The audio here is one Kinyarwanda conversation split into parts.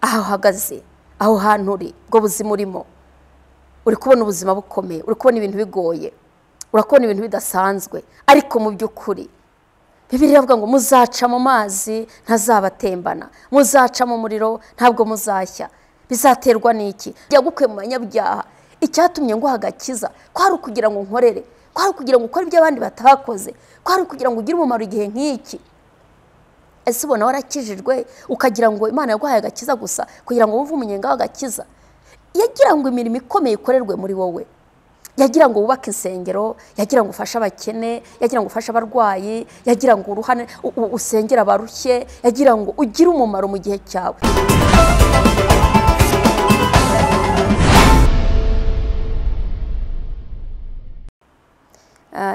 Aho uhagaze, aho hantu uri, ubwo buzima urimo, uri kubona ubuzima bukomeye, uri kubona ibintu bigoye, urakubona ibintu bidasanzwe, ariko mu by'ukuri Bibiliya iravuga ngo muzaca mu mazi ntazabatembana, muzaca mu muriro ntabwo muzashya. Bizaterwa n'iki? Yagukuye mu banyabyaha. Icyatumye nguha agakiza kwari ukugira ngo nkorere, kwari ukugira ngo ukore ibyo abandi batakoze, kwari ukugira ngo ugire umumaro igihe nk'iki. Ese ubona warakijijwe ukagira ngo Imana yaguhaye agakiza gusa kugira ngo wumve umunyenga w'agakiza? Yagira ngo imirimo ikomeye ikorerwe muri wowe, yagira ngo wubake insengero, yagira ngo ufashe abakene, yagira ngo ufashe abarwayi, yagira ngo uruhane usengere abarushye, yagira ngo ugire umumaro mu gihe cyawe.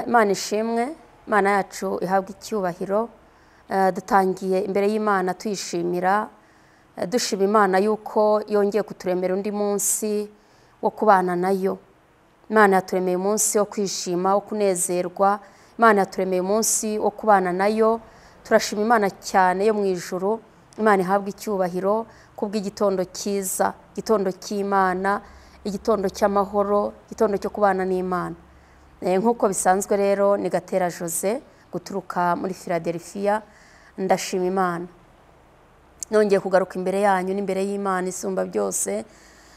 Imana ishimwe, Imana yacu ihabwa icyubahiro. Dutangiye imbere y'Imana tuyishimira, dushima Imana yuko yongeye kuturemera undi munsi wo kubana nayo. Imana yaturemeye umunsi wo kwishima, wo kunezerwa. Imana yaturemeye umunsi wo kubana nayo. Turashima Imana cyane yo mu ijuru. Imana ihabwa icyubahiro kubw'igitondo cyiza, igitondo cy'Imana, igitondo cy'amahoro, igitondo cyo kubana n'Imana. Nk'uko bisanzwe rero ni Gatera Jose guturuka muri Philadelphia. Ndashima Imana nongeye kugaruka imbere yanyu n'imbere y'Imana isumba byose.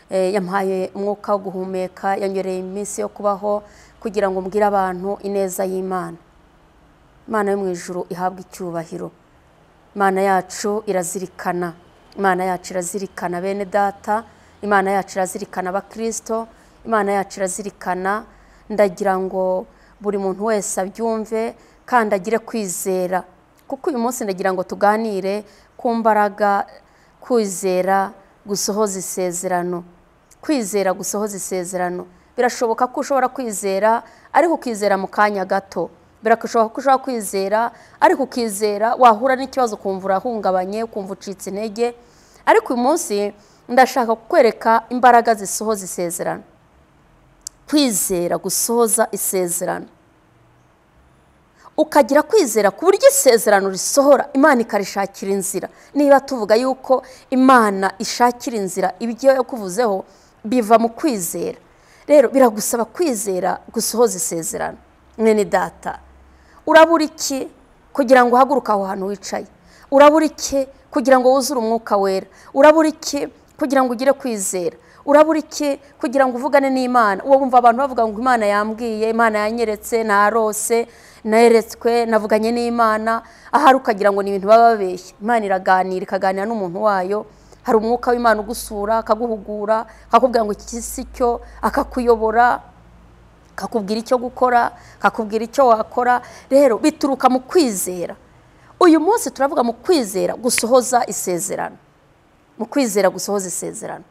Yampaye umwuka wo guhumeka, yanyereye iminsi yo kubaho kugira ngo mbwire abantu ineza y'Imana. Imana yo mu ijuru ihabwa icyubahiro. Imana yacu irazirikana, Imana yacu irazirikana bene data, Imana yacu irazirikana abakristo, Imana yacu irazirikana. Ndagira ngo buri muntu wese abyumve kandi agire kwizera, kuko uyu munsi ndagira ngo tuganire ku mbaraga kwizera gusohoza isezerano. Kwizera gusohoza isezerano. Birashoboka ko ushobora kwizera ariko ukizera mu kanya gato. Birashoboka ko ushobora kwizera ariko ukizera wahura n'ikibazo ukumva urahungabanye, ukumva ucitse intege. Ariko uyu munsi ndashaka kukwereka imbaraga zisohoza isezerano. Kwizera gusohoza isezerano. Ukagira kwizera ku buryo isezerano risohora, Imana ikarishakira inzira. Niba tuvuga yuko Imana ishakira inzira, ibyo yakuvuzeho biva mu kwizera. Rero biragusaba kwizera gusohoza isezerano. Mwene data, urabura iki kugira ngo uhaguruke aho hantu wicaye? Urabura iki kugira ngo wuzure umwuka wera? Urabura iki kugira ngo ugire kwizera? Urabura iki kugira ngo uvugane n'Imana? Uwo wumva abantu bavuga ngo Imana yambwiye, Imana yanyeretse, narose, neretswe, navuganye n'Imana, ahari ukagira ngo ni ibintu baba babeshya. Imana iraganira, ikaganira n'umuntu wayo. Hari umwuka w'Imana ugusura, akaguhugura, akakubwira ngo iki si cyo, akakuyobora, akakubwira icyo gukora, akakubwira icyo wakora. Rero bituruka mu kwizera. Uyu munsi turavuga mu kwizera gusohoza isezerano. Mu kwizera gusohoza isezerano.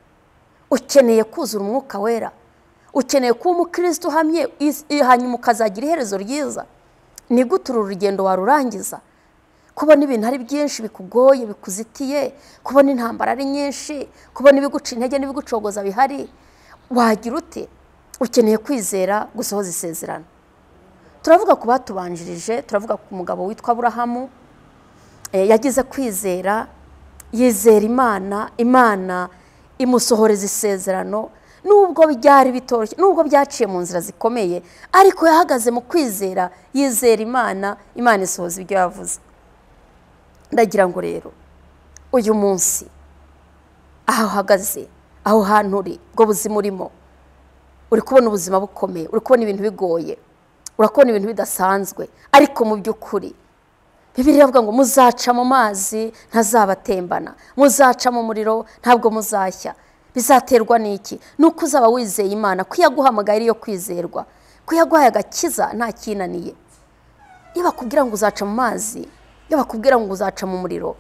Ukeneye kuzura umwuka wera, ukeneye kuba umukristo uhamye, hanyuma ukazagira iherezo ryiza. Ni gute uru rugendo warurangiza? Kubona ibintu ari byinshi bikugoye, bikuzitiye, kubona intambara ari nyinshi, kubona ibiguca intege n'ibigucogoza bihari, wagira ute? Ukeneye kwizera gusohoza isezerano. Turavuga ku batubanjirije, turavuga ku mugabo witwa Aburahamu. Yagize kwizera, yizera Imana, Imana imusohoreza isezerano. Nubwo byari bitoroshye, nubwo byaciye mu nzira zikomeye, ariko yahagaze mu kwizera, yizera Imana, Imana isohoza ibyo yavuze. Ndagira ngo rero uyu munsi aho uhagaze, aho hantu uri, ubwo buzima urimo, uri kubona ubuzima bukomeye, uri kubona ibintu bigoye, urakubona ibintu bidasanzwe, ariko mu by'ukuri Bibiliya iravuga ngo muzaca mu mazi ntazabatembana, muzaca mu muriro ntabwo muzashya. Bizaterwa n'iki? Nuko uzaba wizeye Imana, ko yaguhamagaye ariyo kwizerwa, ko yaguhaye agakiza nta kinaniye. Iyo bakubwira ngo uzaca mu mazi, iyo bakubwira ngo uzaca mu muriro,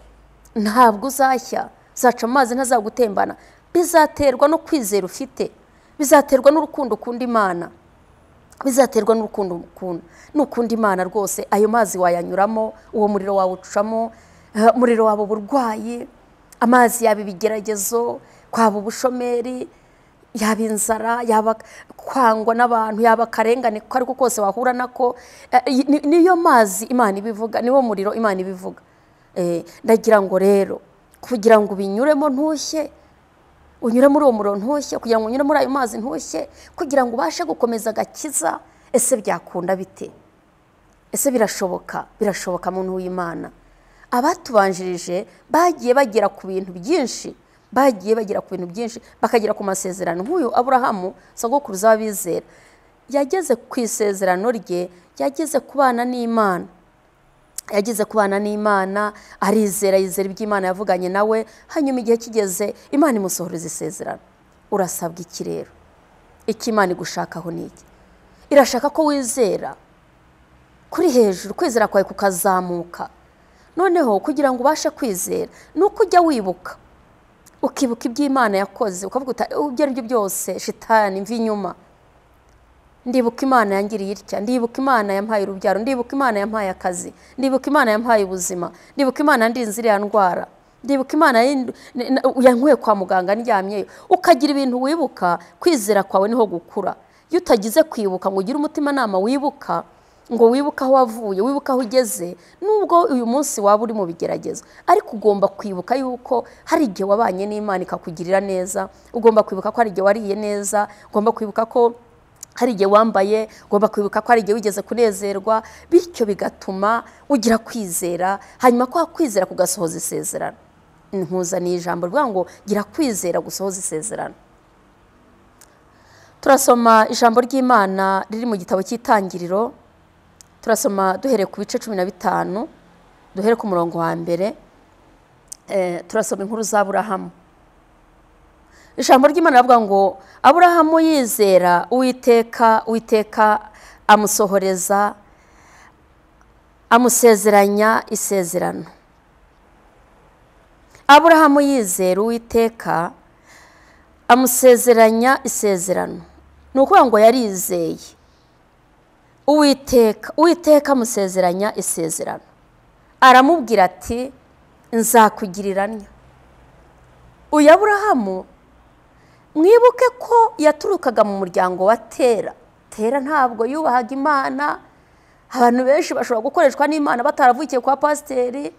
ntabwo uzashya, uzaca mu mazi ntazagutembana. Bizaterwa no kwizera ufite, bizaterwa n'urukundo ukunda Imana, bizaterwa n'urukundo ukunda. Nukunda Imana rwose, ayo mazi wayanyuramo, uwo muriro wawucamo, umuriro waba uburwayi, amazi yaba ibigeragezo, kwaba ubushomeri, yaba inzara, yaba kwangwa n'abantu, yaba akarengane ko ariko kose wahura nako, niyo mazi Imana ibivuga, niwo muriro Imana ibivuga. Ndagira ngo rero Kugira ngo ubinyuremo ntushye, unyure muri uwo muriro ntushye, kugira ngo unyure muri ayo mazi ntushye, kugira ngo ubashe gukomeza agakiza, ese byakunda bite? Ese birashoboka? Birashoboka muntu w'Imana. Abatubanjirije bagiye bagera ku bintu byinshi, bagiye bagera ku bintu byinshi, bakagera ku masezerano. Nk'uyu Aburahamu sogokuruza w'abizera yageze ku isezerano rye, yageze kubana n'Imana, yageze kubana n'Imana, arizera, yizera iby'Imana yavuganye nawe, hanyuma igihe kigeze Imana imusohoreza isezerano. Urasabwa iki rero? Iki Imana igushakaho ni iki? Irashaka ko wizera kuri hejuru, kwizera kwawe kukazamuka. Noneho kugira ngo ubashe kwizera nuko ujya wibuka, ukibuka iby'Imana yakoze, ukavuga uti ibyo ari byo byose shitani mvi inyuma, ndibuka Imana yangiriye itya, ndibuka Imana yampaye urubyaro, ndibuka Imana yampaye akazi, ndibuka Imana yampaye ubuzima, ndibuka Imana yandinze iriya ndwara, ndibuka Imana yankuye kwa muganga ndyamyeyo. Ukagira ibintu wibuka, kwizera kwawe niho gukura. Iyo utagize kwibuka ngo ugire umutimanama wibuka, ngo wibuke aho wavuye, wibuke aho ugeze, nubwo uyu munsi waba uri mu bigeragezo, ariko ugomba kwibuka yuko hari igihe wabanye n'Imana ikakugirira neza, ugomba kwibuka ko hari igihe wariye neza, ugomba kwibuka ko hari igihe wambaye, ugomba kwibuka ko hari igihe wigeze kunezerwa, bityo bigatuma ugira kwizera, hanyuma kwa kwizera kugasohoza isezerano. Nkuzaniye ijambo rivuga ngo gira kwizera gusohoza isezerano. Turasoma ijambo ry'Imana riri mu gitabo cy'Itangiriro, turasoma duhereye ku bice 15, duhere ku murongo wa mbere. Turasoma inkuru za Aburahamu. Ijambo ry'Imana rivuga ngo Aburahamu yizera Uwiteka, Uwiteka amusohoreza, amusezeranya isezerano. Aburahamu yizera Uwiteka amusezeranya isezerano. Ni ukuvuga ngo yarizeye Uwiteka, Uwiteka amusezeranya isezerano, aramubwira ati nzakugirira ntya. Uyu Aburahamu mwibuke ko yaturukaga mu muryango wa Tera. Tera ntabwo yubahaga Imana. Abantu benshi bashobora gukoreshwa n'Imana bataravukiye kwa pasiteri,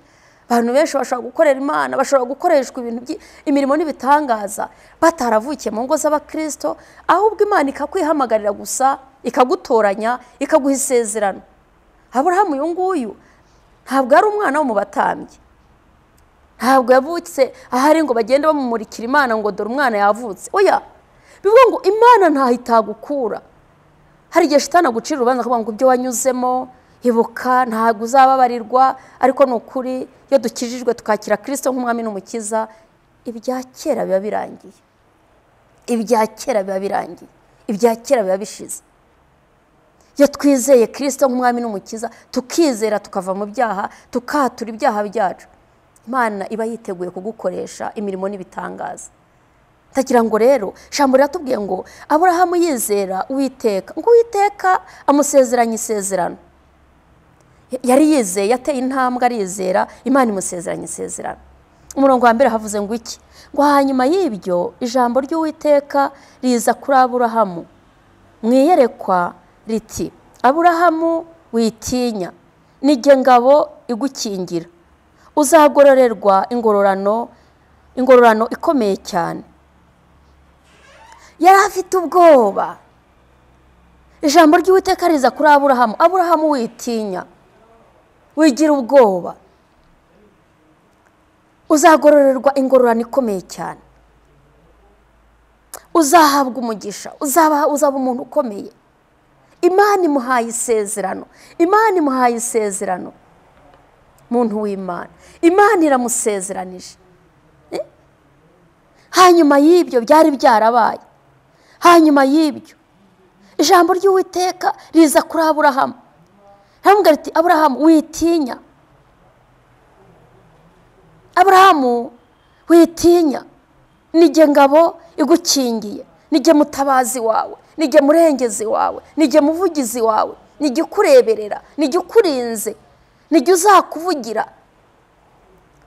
abantu benshi bashobora gukorera Imana, bashobora gukoreshwa ibintu imirimo n'ibitangaza bataravukiye mu ngo z'abakristo, ahubwo Imana ikakwihamagarira gusa, ikagutoranya, ikaguha isezerano. Aburahamu uyu nguyu ntabwo ari umwana wo mu batambyi, ntabwo yavutse ahari ngo bagende bamumurikira Imana ngo dore umwana yavutse. Oya, bivuga ngo Imana ntaho itagukura. Hari igihe shitani agucira urubanza akavuga ngo ibyo wanyuzemo ibuka ntabwo uzababarirwa, ariko ni ukuri iyo dukijijwe tukakira Kristo nk'umwami n'umukiza, ibya kera biba birangiye, ibya kera biba birangiye, ibya kera biba bishize. Iyo twizeye Kristo nk'umwami n'umukiza, tukizera tukava mu byaha, tukatura ibyaha byacu, Imana iba yiteguye kugukoresha imirimo n'ibitangaza. Ndagira ngo rero ijambo riratubwiye ngo Aburahamu yizera Uwiteka, ngo Uwiteka amusezeranya isezerano. Yari yizeye, yateye intambwe arizera, Imana imusezeranya isezerano. Umurongo wa mbere havuze ngo iki? Ngo hanyuma y'ibyo ijambo ry'Uwiteka riza kuri Aburahamu mu iyerekwa riti Aburahamu witinya, nijye ngabo igukingira, uzagororerwa ingororano, ingororano ikomeye cyane. Yari afite ubwoba. Ijambo ry'Uwiteka riza kuri Aburahamu, Aburahamu witinya, wigira ubwoba, uzagororerwa ingororano ikomeye cyane, uzahabwa umugisha, uzaba umuntu ukomeye. Imana imuhaye isezerano, Imana imuhaye isezerano. Muntu w'Imana, Imana iramusezeranije. Hanyuma y'ibyo byari byarabaye. Hanyuma y'ibyo ijambo ry'Uwiteka riza kuri Aburahamu, aramubwira ati Aburahamu witinya, Aburahamu witinya, nijye ngabo igukingiye, nijye mutabazi wawe, nijye murengezi wawe, nijye muvugizi wawe, nijye ukureberera, nijye ukurinze, nijye uzakuvugira.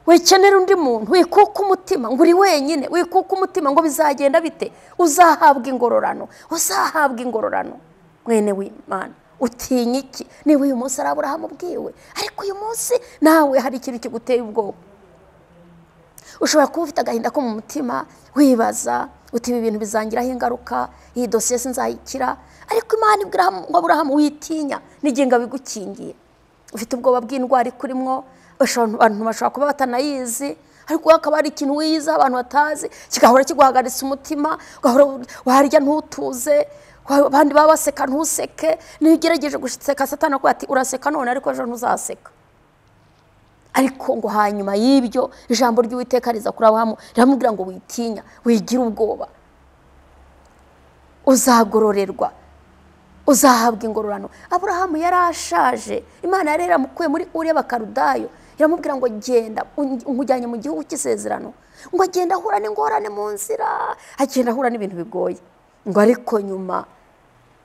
Wikenera undi muntu, wikuka umutima ngo uri wenyine, wikuka umutima ngo bizagenda bite, uzahabwa ingororano, uzahabwa ingororano. Mwene w'Imana, utinya iki? Niba uyu munsi ari Aburahamu ubwiwe, ariko uyu munsi nawe hari ikintu kiguteye ubwoba. Ushobora kuba ufite agahinda ko mu mutima, wibaza uti ibi bintu bizangiraho ingaruka, iyi dosiye sinzayikira. Ariko Imana ibwira ngo Aburahamu witinya, n'igihe bigukingiye. Ufite ubwoba bw'indwara ikurimwo, abantu bashobora kuba batanayizi, ariko akaba ari ikintu wiyiza abantu batazi, kigahora kiguhagaritse umutima, ugahora warya ntutuze, abandi baba baseka ntuseke. Niyo ugerageje guseka Satani akubwira ati uraseka none ariko ejo ntuzaseka. Ariko ngo hanyuma y'ibyo ijambo ry'Uwiteka riza kuri Aburahamu riramubwira ngo witinya, wigira ubwoba, uzagororerwa, uzahabwa ingororano. Aburahamu yarashaje, Imana yari yaramukuye muri Uri y'Abakarudayo, iramubwira ngo genda nkujyanye mu gihugu cy'isezerano. Ngo agenda ahura n'ingorane mu nzira, agenda ahura n'ibintu bigoye. Ngo ariko nyuma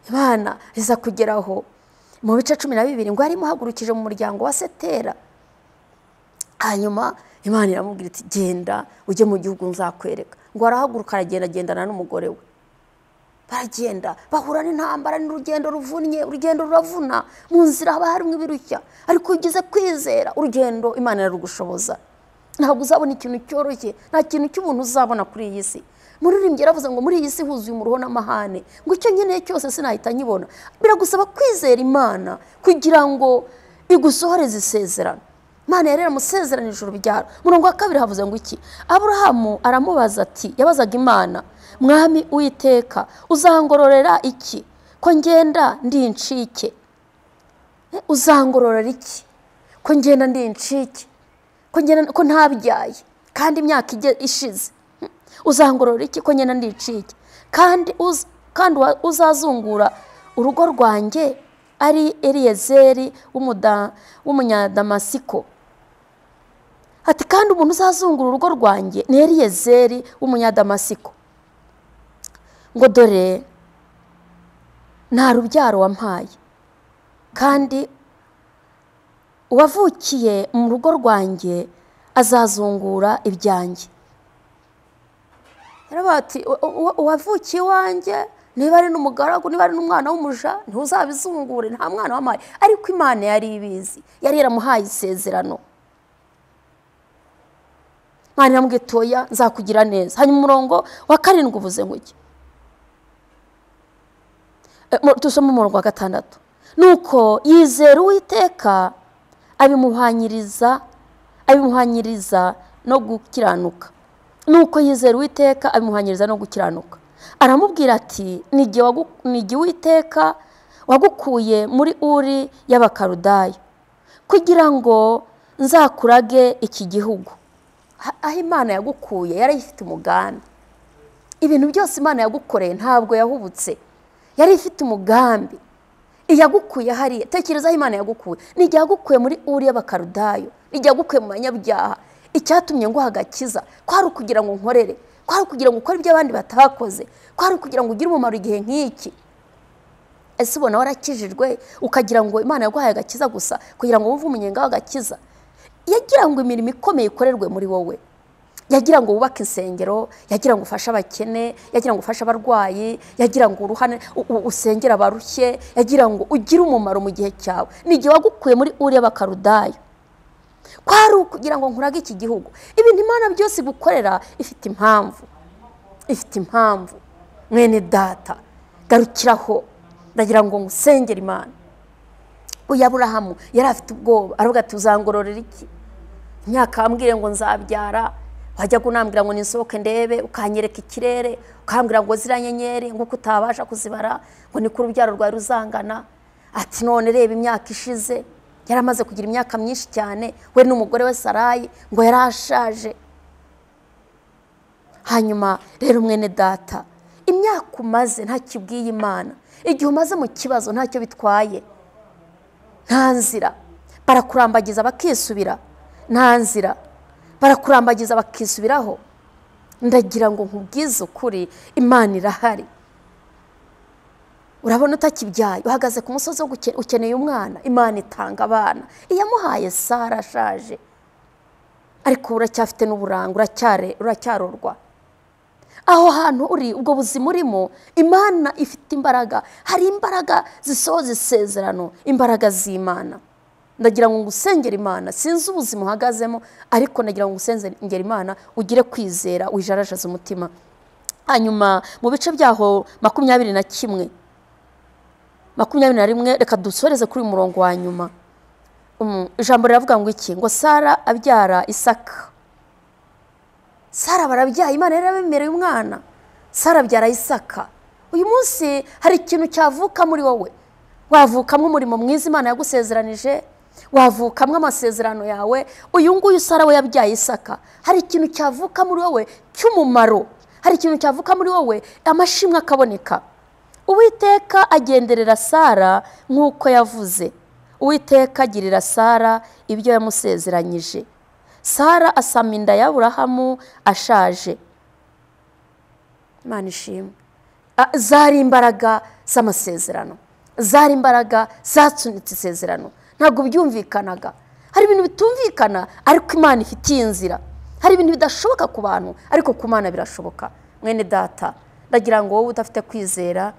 Imana iza kugeraho mu bice 12 ngo yari imuhagurukije mu muryango wa Setera. Hanyuma Imana iramubwira iti genda ujye mu gihugu nzakwereka. Ngo arahaguruka aragenda, agendana n'umugore we. Baragenda bahura n'intambara, n'urugendo ruvunnye, urugendo ruravuna, mu nzira haba harimo ibirushya, ariko ugeze kwizera urugendo Imana irarugushoboza. Ntabwo uzabona ikintu cyoroshye, nta kintu cy'ubuntu uzabona kuri iyi si. Muririmbyi yaravuze ngo muri iyi si huzuye umuruho n'amahane, ngo icyo nkeneye cyose sinahita nkibona. Biragusaba kwizera Imana kugira ngo igusohoreze isezerano. Imana yari yaramusezeranije urubyaro. Murongo wa 2 havuze ngo iki? Aburahamu aramubaza ati, yabazaga Imana, Mwami Uwiteka, uzangororera iki ko ngenda ndi incike? Uzangororera iki ko ngenda ndi incike, ko ngenda ko ntabyaye kandi imyaka ishize? Uzangororera iki ko ngenda ndi incike, kandi uzazungura urugo rwanjye ari Eliyezeri w'umunyadamasiko? Ati kandi umuntu uzazungura urugo rwanjye ni Eliyezeri w'umunyadamasiko. Ngo dore nta rubyaro wampaye, kandi uwavukiye mu rugo rwanjye azazungura ibyanjye. Ati uwavukiye iwanjye niba ari n'umugaragu, niba ari n'umwana w'umuja, ntuzabizungure, nta mwana wampaye. Ariko Imana yari ibizi, yari yaramuhaye isezerano. Imana iramubwira iti oya, nzakugira neza. Hanyuma umurongo wa 7 uvuze ngo iki? Tusome umurongo wa 6. Nuko yizera Uwiteka abimuhanyiriza no gukiranuka. Nuko yizera Uwiteka abimuhanyiriza no gukiranuka. Aramubwira ati nijye Uwiteka wagukuye muri Uri y'Abakarudayo, kugira ngo nzakurage iki gihugu. Aho Imana yagukuye yari ifite umugambi. Ibintu byose Imana yagukoreye ntabwo yahubutse, yari ifite umugambi. Iyagukuye hariya, tekereza aho Imana yagukuye. Nijye yagukuye muri Uri y'Abakarudayo, nijye yagukuye mu banyabyaha. Icyatumye nguha agakiza kwari ukugira ngo nkorere, kwari ukugira ngo ukore ibyo abandi batakoze, kwari ukugira ngo ugire umumaro igihe nk'iki. Ese ubona warakijijwe ukagira ngo Imana yaguhaye agakiza gusa kugira ngo wumve umunyenga w'agakiza? Yagira ngo imirimo ikomeye ikorerwe muri wowe, yagira ngo wubake insengero, yagira ngo ufashe abakene, yagira ngo ufashe abarwayi, yagira ngo uruhane usengera abarushye, yagira ngo ugire umumaro mu gihe cyawe. N'igihe wagukuye muri Uri y'Abakarudayo kwari ukugira ngo nkurage iki gihugu. Ibintu Imana byose igukorera ifite impamvu, ifite impamvu. Mwene data, garukiraho, ndagira ngo ngusengere Imana. Uyu Aburahamu yari afite ubwoba, aravuga ati uzangororera iki? Imyaka wambwire ngo nzabyara, wajya kunambwira ngo ninsohoke ndebe, ukanyereka ikirere, ukambwira ngo ziriya nyenyeri nguko utabasha kuzibara, ngo niko urubyaro rwawe ruzangana. Ati none reba imyaka ishize, yari amaze kugira imyaka myinshi cyane, we n'umugore we Sarayi ngo yarashaje. Hanyuma rero mwene data, imyaka umaze ntakibwiye Imana, igihe umaze mu kibazo ntacyo bitwaye, nta nzira barakurambagiza bakisubira, nta nzira barakurambagiza bakisubiraho. Ndagira ngo nkubwize ukuri, Imana irahari. Urabona utakibyaye, uhagaze ku musozi ukeneye umwana, Imana itanga abana. Iyamuhaye Sara ashaje, ariko uracyafite n'uburanga, uracyarorwa. Aho hantu uri, ubwo buzima urimo, Imana ifite imbaraga. Hari imbaraga zisohoza isezerano, imbaraga z'Imana. Ndagira ngo ngusengere Imana, sinzi ubuzima uhagazemo, ariko ndagira ngo ngusengere Imana ugire kwizera, wijarajaze umutima. Hanyuma mu bice byaho 21 21, reka dusoreze kuri murongo wa nyuma. Ijambo riravuga ngo iki? Ngo Sara abyara Isaka. Sara barabyaye, Imana yarabemereye umwana. Sara abyara Isaka. Uyu munsi hari ikintu cyavuka muri wowe. Wavukamo umurimo mwiza Imana yagusezeranije, wavukamo amasezerano yawe. Uyu nguyu Sara we yabyaye Isaka. Hari ikintu cyavuka muri wowe cy'umumaro. Hari ikintu cyavuka muri wowe, amashimwe akaboneka. Uwiteka agenderera Sara nk'uko yavuze. Uwiteka agirira Sara ibyo yamusezeranyije. Sara asama inda ya Aburahamu ashaje. Imana ishimwe. Zari imbaraga z'amasezerano, zari imbaraga zatsunitse isezerano. Ntabwo byumvikanaga. Hari ibintu bitumvikana, ariko Imana ifitiye inzira. Hari ibintu bidashoboka ku bantu, ariko ku Mana birashoboka. Mwene data, ndagira ngo wowe udafite kwizera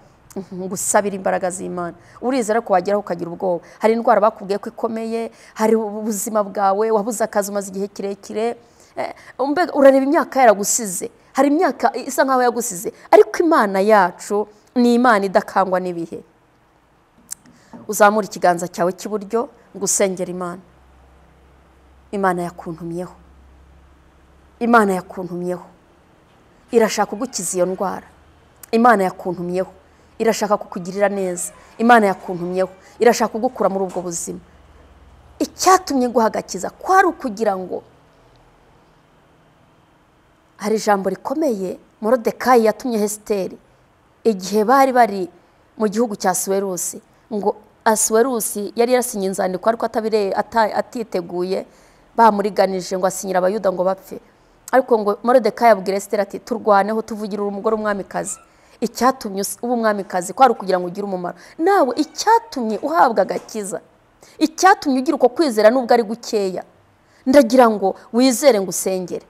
ngusabira imbaraga z'Imana. Urizera ko wageraho ukagira ubwoba. Hari indwara bakubwiye ko ikomeye, hari ubuzima bwawe wabuze akazi umaze igihe kirekire, urareba imyaka yaragusize. Hari imyaka isa nkaho yagusize, ariko Imana yacu ni Imana idakangwa n'ibihe. Uzamura ikiganza cyawe cy'iburyo ngusengera Imana. Imana yakuntumyeho. Imana yakuntumyeho. Irashaka kugukiza iyo ndwara. Imana yakuntumyeho. Irashaka kukugirira neza. Imana yakuntumyeho. Irashaka kugukura muri ubwo buzima. Icyatumye guhagakiza kwari ukugira ngo hari ijambo rikomeye Moridekayi yatumye Esiteri igihe bari bari mu gihugu cya Asuwerusi. Ngo Asuwerusi yari yarasinye inzandiko ariko atiteguye, bamuriganije ngo asinyira Abayuda ngo bapfe. Ariko ngo Moridekayi abwira Esiteri ati turwaneho tuvugire umugore umwamikazi. Icyatumye uba umwamikazi kwari ukugira ngo ugire umumaro. Nawe icyatumye uhabwa agakiza, icyatumye ugira uko kwizera nubwo ari gukeya, ndagira ngo wizere ngo usengere.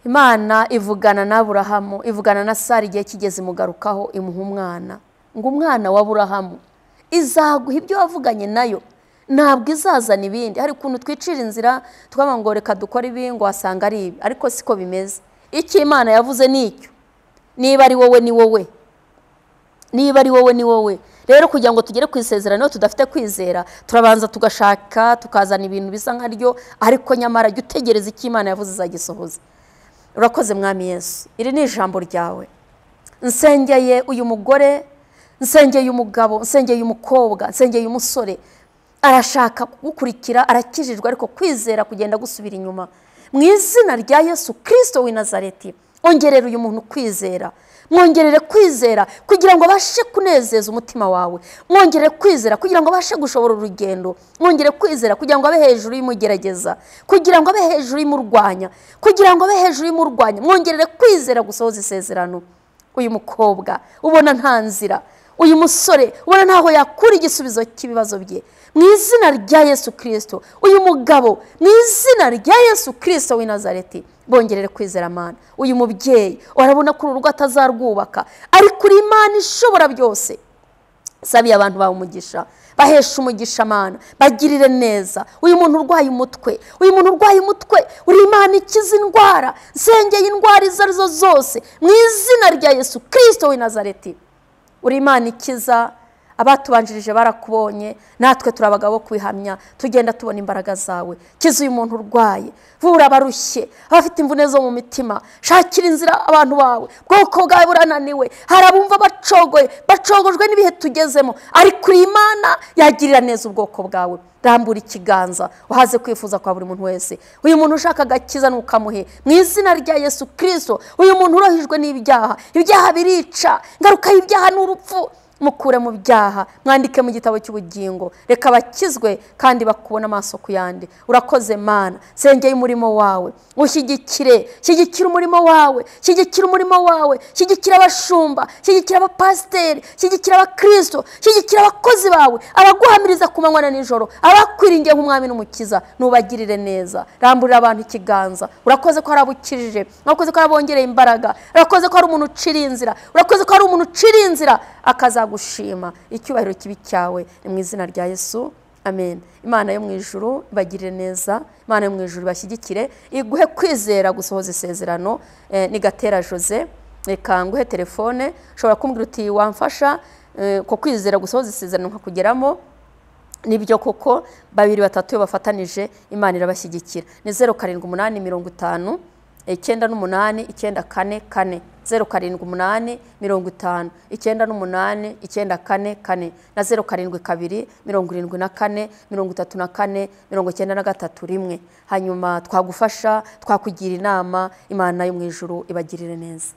Imana ivugana na Aburahamu, ivugana na Sara igihe kigeze imugarukaho imuha umwana. Ngo umwana wa Aburahamu izaguha ibyo wavuganye nayo, ntabwo izazana ibindi. Hari ukuntu twicira inzira tukavuga ngo reka dukore ibi, ngo wasanga ari ibi, ariko siko bimeze. Icyo Imana yavuze nicyo. Niba ari wowe ni wowe. Niba ari wowe ni wowe. Rero kugira ngo tugere ku isezerano tudafite kwizera, turabanza tugashaka tukazana ibintu bisa nkaryo, ariko nyamara jya utegereza icyo Imana yavuze izagisohoza. Urakoze Mwami Yesu. Iri ni ijambo ryawe. Nsengeye uyu mugore, nsengeye umugabo, nsengeye umukobwa, nsengeye umusore. Arashaka kugukurikira, arakijijwe, ariko kwizera kugenda gusubira inyuma. Mu izina rya Yesu Kristo w'i Nazareti, ongerera uyu muntu kwizera. Mwongerere kwizera kugira ngo abashe kunezeza umutima wawe. Mwongerere kwizera kugira ngo abashe gushobora urugendo. Mwongerere kwizera kugira ngo abe hejuru y'umugerageza, kugira ngo abe hejuru y'umurwanya, kugira ngo abe hejuru y'umurwanya. Mwongerere kwizera gusohoza isezerano. Uyu mukobwa ubona nta nzira, uyu musore ubona ntaho yakura igisubizo cy'ibibazo bye, mu izina rya Yesu Kristo. Uyu mugabo mu izina rya Yesu Kristo w'i Nazareti, bongerere kwizera Mana. Uyu mubyeyi urabona ko urugo atazarwubaka, ariko uri Imana ishobora byose. Sabiye abantu bawe umugisha, bahesha umugisha Mana, bagirire neza. Uyu muntu urwaye umutwe, uyu muntu urwaye umutwe, uri Imana ikiza indwara. Nsengeye indwara izo arizo zose mu izina rya Yesu Kristo w'i Nazareti. Uri Imana ikiza. Abatubanjirije barakubonye, natwe turabagabo kwihamya, tugenda tubona imbaraga zawe. Kiza uyu muntu urwaye, vura abarushye, abafite imvune zo mu mitima, shakira inzira abantu bawe. Bwoko bwawe burananiwe, hari abumva bacogoye, bacogojwe n'ibihe tugezemo, ariko uri Imana yagirira neza ubwoko bwawe. Rambura ikiganza uhaze kwifuza kwa buri muntu wese. Uyu muntu ushaka agakiza nukamuhe mu izina rya Yesu Kristo. Uyu muntu urohijwe n'ibyaha, ibyaha birica, ingaruka y'ibyaha ni urupfu. Mukure mu byaha, mwandike mu gitabo cy'ubugingo. Reka bakizwe kandi bakubona amaso ku yandi. Urakoze Mana. Sengeye umurimo wawe, ushyigikire, shyigikira umurimo wawe, shyigikira umurimo wawe, shyigikira abashumba, shyigikira abapasiteri, shyigikira abakristo, shyigikira abakozi bawe, abaguhamiriza ku manywa na nijoro, abakwiringiye nk'umwami n'umukiza, nubagirire neza. Ramburira abantu ikiganza. Urakoze ko hari abukijije, urakoze ko hari abongereye imbaraga, urakoze ko hari umuntu ucira inzira, urakoze ko hari umuntu ucira inzira akaza Tuzagushima, icyubahiro kibi cyawe, ni mu izina rya Yesu, amen. Imana yo mu ijuru ibagirire neza, Imana yo mu ijuru ibashyigikire, iguhe kwizera gusohoza isezerano. Ni Gatera Jose, reka nguhe telefone, ushobora kumbwira uti wamfasha ko kwizera gusohoza isezerano nkakugeramo. Nibyo koko babiri batatu iyo bafatanije Imana irabashyigikira. Ni 0 7 8 50 98 9 4 4, 0 7 8 50 98 9 4 4 na 0 7 2 74 34 93 1. Hanyuma twagufasha, twakugira inama. Imana yo mu ijuru ibagirire neza.